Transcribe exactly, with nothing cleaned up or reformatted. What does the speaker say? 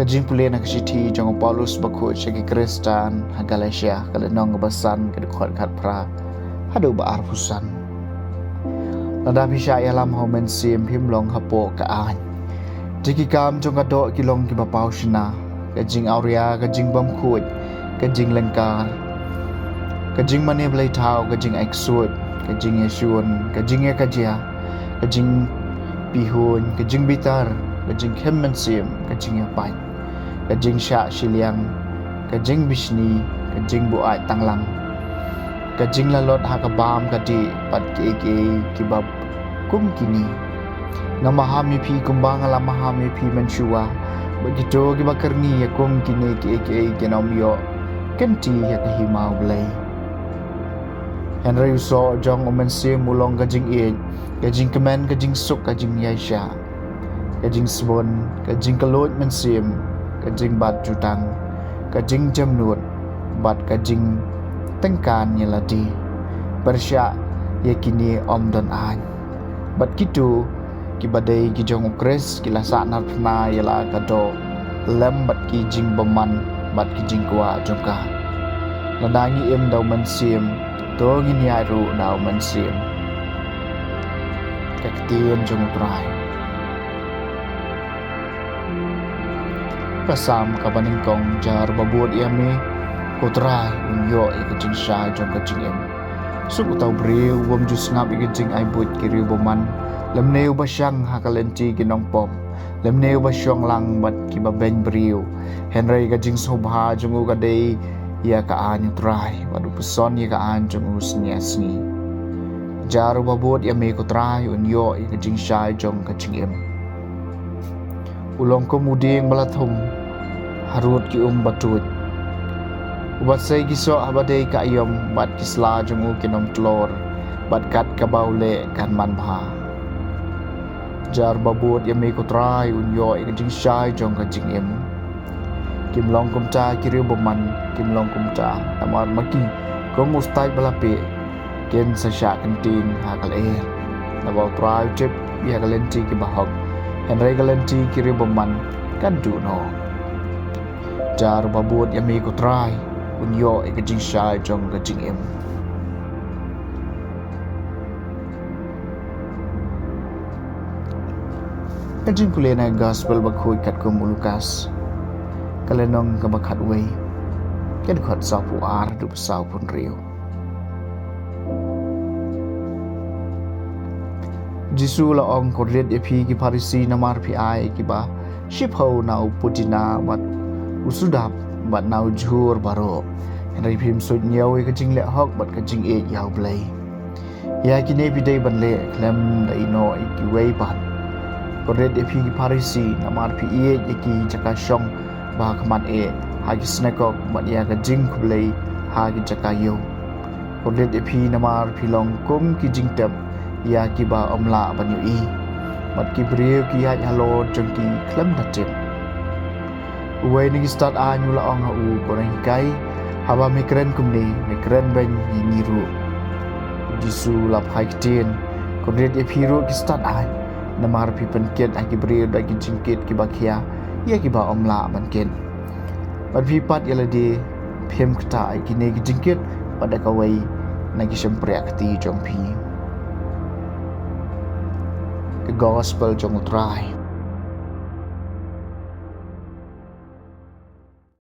Ka jingpule na ka shithi jong u Paulus bakhuid sha ki Khristan ha Galatia, ka lynnong kaba san, ka dkhot khatphra haduh ba arphew san. Lada phi shah ïalam ha u Mynsiem, phim long hapoh ka aiñ. Te ki kam jong ka doh ki long kiba paw shynna: ka jingawria, ka jingbymkhuid, ka jinglyngkar, ka jingmane bleithaw, ka jingaiksuid, ka jingïashun, ka jingïakajia, ka jingpihuiñ, ka jingbitar, ka jingkhim mynsiem, ka jingïapait, ka jingshah shiliang, ka jingbishni, ka jingbuaid tanglang, ka jinglalot ha ka bam ka dih, bad kiei kiei kiba kum kine. Nga maham ïa phi kumba nga la maham ïa phi mynshuwa, ba kito kiba kyrni ïa kum kine kiei kiei kin ym ïoh kynti ïa ka hima U Blei. Hynrei u soh jong u Mynsiem u long ka jingïeit, ka jingkmen, ka jingsuk, ka jingïaishah, ka jingsbun, ka jingkylluid mynsiem, ka jingbat jutang, ka jingjemnud, bad ka jingtyngkan ïa lade. Pyrshah ïa kine ym don aiñ. Bad kito kiba dei ki jong u Khrist ki la sahnarphna ïa la ka doh lem bad ki jingbymman bad ki jingkwah jong ka. Lada ngi im da u Mynsiem, to ngin ïaid ruh da u Mynsiem. Ka ktien jong u Trai. Ka Salm kaba nyngkong. Jar ba bud ïa me, ko Trai, un ïoh ïa ka jingshai jong ka jingim. Suk uta u briew u bym ju sngap ïa ka jingai buit ki riew bymman, lymne uba shang ha ka lynti ki nongpop, lymne uba shong lang bad kiba beiñ briew. Hynrei ka jingsngewbha jong u ka dei ïa ka aiñ u Trai, bad u pynsan ïa ka aiñ jong u sngi ar sngi. Jar uba bud ïa me, ko Trai, un ïoh ïa ka jingshai jong ka jingim. U long kum u dieng ba la thum harud ki um ba tuid, uba sei ki soh haba dei ka aïom, bad ki sla jong u kin ym tlor, bad kat kaba u leh kan manbha. Jar ba bud ïa me, ko Trai, un ïoh ïa ka jingshai jong ka jingim. Kim long kumta ki riew bymman, kim long kumta, namar ma ki, kum u stait ba la peh, kin sa shah kynting ha ka lyer. Naba u Trai u tip ïa ka lynti kiba hok, hynrei ka lynti ki riew bymman kan duh noh. Jar ba bud ïa me, ko Trai, un ïoh ïa ka jingshai jong ka jingim. Ka jingpule na ka Gospel bakhuid katkum u Lukas, ka lynnong kaba khatwei, ka dkhot sawphew ar haduh sawphew hynriew. Jisu la ong, kordit ïa phi ki Pharisi, namar phi ai kiba shiphew na u pudina bad u sudap bad na u jhur baroh, hynrei phim suidñiew ïa ka jingleh hok bad ka jingïeit ïa U Blei. Ïa kine phi dei ban leh khlem da ïehnoh ïa kiwei pat. Kordit ïa phi ki Pharisi, namar phi ïeit ïa ki jaka shong ba ha khmat eh ha ki synagog bad ïa ka jingkhublei ha ki jaka ïew. Kordit ïa phi, namar phi long kum ki jingtep ïa kiba ym lah ban ïohi, bad ki briew ki ïaid halor jong ki khlem da tip. Uwei na ki stad aiñ u la ong ha u, ko nonghikai, haba me kren kumne, me kren beiñ ïa ngi ruh. U Jisu u la phai ktien, kordit ïa phi ruh ki stad aiñ, namar phi pynkit ha ki briew da ki jingkit kiba khia ïa kiba ym lah ban kit, bad phi pat ïa lade phim ktah ïa kine ki jingkit pat da kawei na ki shympriah kti jong phi. Ka Gospel jong U Trai.